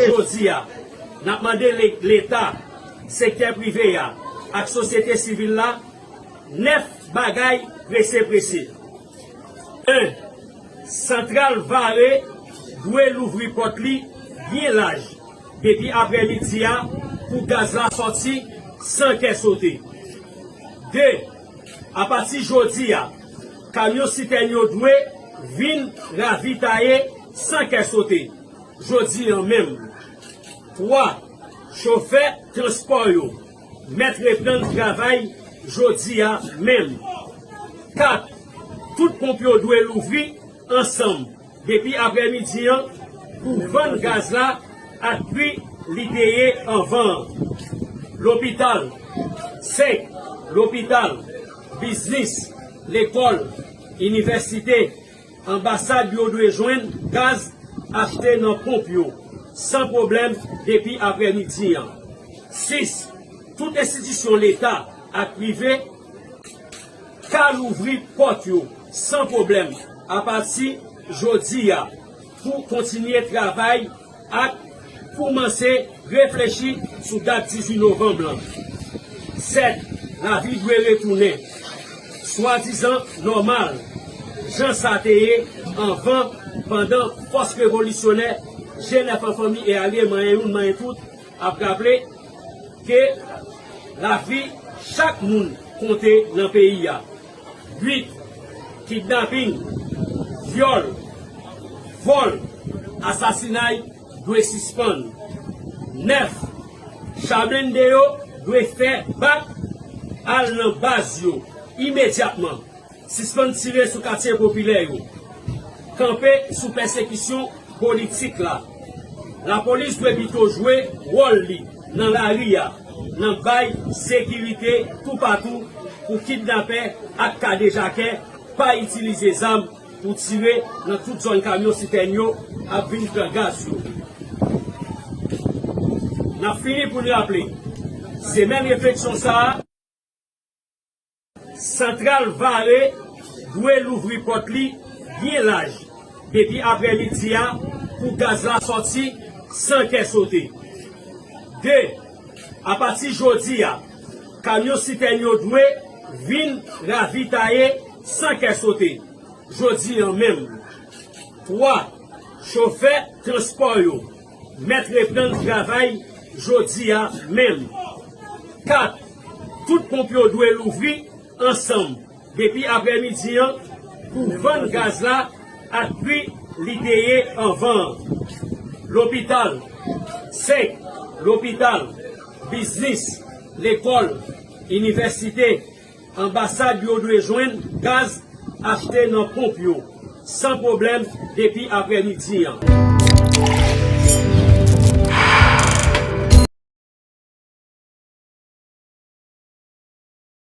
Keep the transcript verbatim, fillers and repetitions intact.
Jodi a, n ap mande le- Leta, sektè prive a ak sosyete sivil la nèf bagay prese prese. En, Santral Vare dwe louvri pòt li byen laj depi aprèmidi a pou gaz la sòti san kè sote. De, apati jodi a, kamyon sitèn yo dwe vin ravitaye san kè sote jodi an menm. Twa, chofè transpò yo mèt reprann travay jodi a menm. Kat, tout ponp yo dwe louvri ansanm depi aprèmidi an pou vann gaz la ak pri li te ye anvan an. Lopital, senk, lopital, biznis, lekòl, inivèsite, anbasad yo dwe jwenn gaz achte nan ponp yo san pwoblèm depi aprèmidi an. Sis, tout enstitisyon Leta ak prive ka louvri pòt yo san pwoblèm apati jodi a pou kontinye travay ak koumanse reflechi sou dat dizuit novanm lan. Sèt, lavi dwe retounen swadizan nòmal, jan sa te ye anvan, pandan fòs revolisyonè G nèf an fanmi e alye manyen youn manyen tout ap raple ke lavi chak moun konte nan peyi a. Uit, kidnaping, vyòl, vòl, asasinay dwe sispann. Nèf, cha blende yo dwe fè bak al nan baz yo imedyatman. Sispann tire sou katye popilè yo. Kanpe sou pèsekisyon politik la. Lapolis dwe pito jwe wòl li nan lari a, nan bay sekirite toupatou pou kidnapè ak kadejakè pa itilize zam pou tire nan tout zòn kamyon sitèn yo ap vin pran gaz yo. N ap fini pou n raple, semèn refleksyon sa a, Santral Vare dwe louvri pòt li byen laj depi aprèmidi a pou gaz la sòti san kè sote. De, apati jodi a, kamyon sitèn yo dwe vin ravitaye san kè sote jodi an menm. Twa, chofè transpò yo mèt reprann travay jodi a menm. Kat, tout ponp yo dwe louvri ansanm depi aprèmidi an pou vann gaz la ak pri li te ye anvan an. Lopital, senk, lopital, biznis, lekòl, inivèsite, anbasad yo dwe jwenn gaz achte nan ponp yo san pwoblèm depi aprèmidi an.